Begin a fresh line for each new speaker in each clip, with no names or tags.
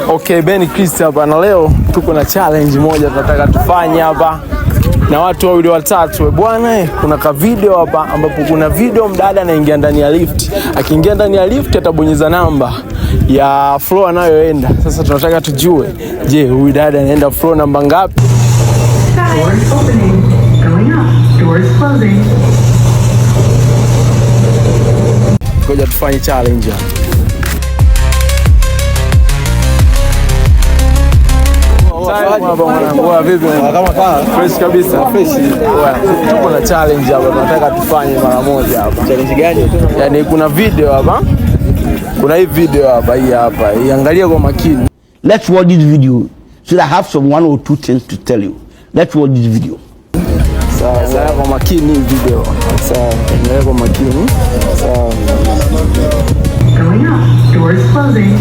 Okay, Ben Chris hapa na leo tuko na challenge moja tunataka tufanye hapa na watu wawili watatu. Bwana, kuna ka video hapa ambapo kuna video mdada anaingia ndani ya lift. Akiingia ndani ya lift atabonyeza namba ya floor anayoenda. Sasa tunataka tujue, je, huyu dada anaenda floor namba ngapi?
Doors opening. Going up. Doors closing.
Ngoja tufanye challenge hapa. Fresh kabisa, fresh. Tuko na challenge hapa, tunataka tufanye mara moja hapa.
Challenge gani?
Yaani kuna video hapa. Kuna hii video hapa, hii hapa. Iangalie kwa makini.
Let's watch this video so that I have some one or two things to tell you. Let's watch this video.
Sawa, sawa, kwa makini hii video. Sawa, angalia kwa makini. Sawa.
Going up. Doors closing.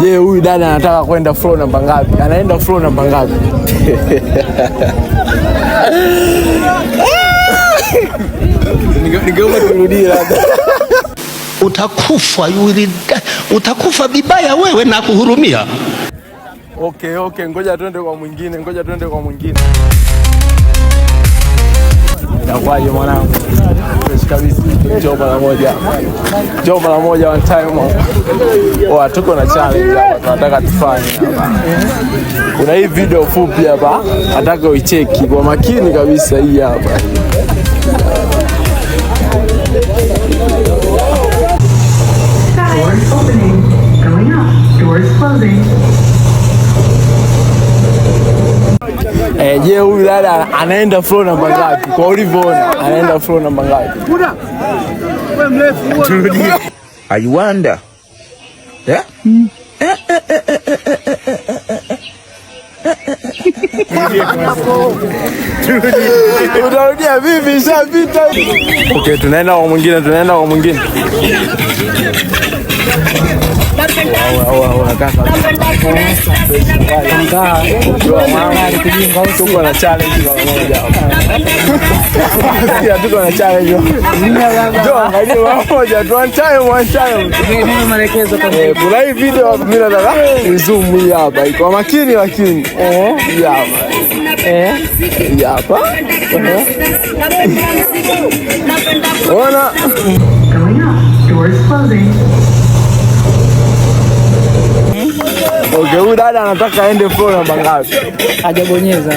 Je, huyu dada anataka kwenda floor namba ngapi? Anaenda floor namba ngapi? Ningeomba turudie labda.
Utakufa, you will die. Utakufa vibaya wewe na kuhurumia.
Okay, ngoja twende kwa mwingine, ngoja twende kwa mwingine. Inakuwaje mwanangu? Fresh kabisa. Njoo mara moja. Njoo mara moja one time. Oa, tuko na challenge hapa tunataka tufanye hapa. Kuna hii video fupi hapa, nataka uicheki kwa makini kabisa hii hapa.
Doors opening. Going up. Doors closing.
Je, huyu dada anaenda floor namba ngapi? Kwa ulivyoona, anaenda floor namba ngapi?
I wonder. Yeah?
Utarudia vipi? Ishapita. Okay, tunaenda kwa mwingine, tunaenda kwa mwingine. Tuko na challenge kwa moja hapa. Sikia, tuko na challenge. Njoo angalie moja tu, one time, one time. Kuna hii video hapa mimi nataka nizoom hii hapa. Iko makini lakini. Hii hapa. Hii hapa. Ona.
Going up. Doors closing.
Okay, huyu dada anataka aende floor namba ngapi?
Hajabonyeza.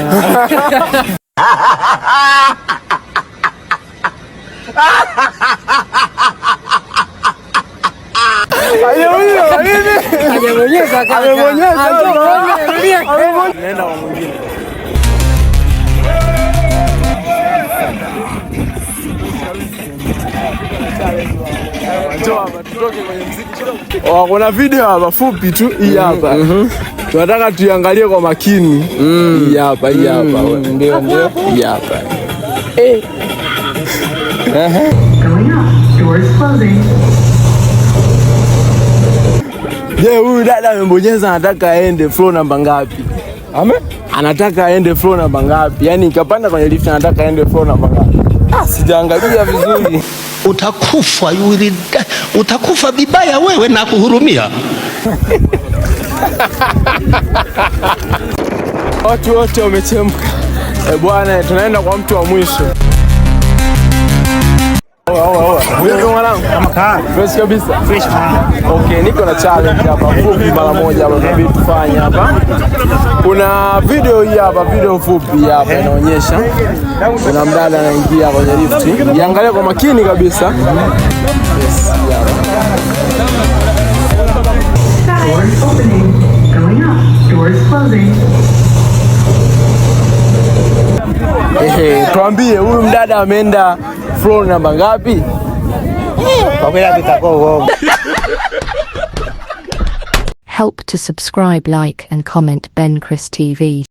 Ayo huyo, nini?
Hajabonyeza kaka.
Amebonyeza.
Rudia.
Nenda kwa mwingine. Njoo hapa tutoke kwenye muziki. Oh, kuna video hapa fupi tu hii hapa. Tunataka tuiangalie kwa makini. Hii hapa, hii hapa.
Ndio, ndio.
Hii hapa.
Going up. Doors closing.
Je, huyu dada amebonyeza anataka aende floor namba ngapi?
Ame?
Anataka aende floor namba ngapi? Yaani kapanda kwenye lift anataka aende floor namba ngapi?
Ah, sijaangalia vizuri.
Utakufa, you will die. Utakufa vibaya wewe na kuhurumia.
Watu wote wamechemka. Bwana, tunaenda kwa mtu wa mwisho. Oa, oa. Vipi mwanangu?
Kama kaa.
Fresh kabisa.
Fresh man.
Okay, niko na challenge hapa fupi mara moja hapa tunabidi tufanye hapa. Kuna video hii hapa, video fupi hapa inaonyesha kuna mdada anaingia kwenye lift. Iangalie kwa makini kabisa. Yes, hii hapa.
Doors opening. Going up. Doors closing.
Ehe, tuambie huyu mdada ameenda floor namba ngapi?
Kwa kweli itakuwa uongo.
Help to subscribe, like and comment Ben Chris TV.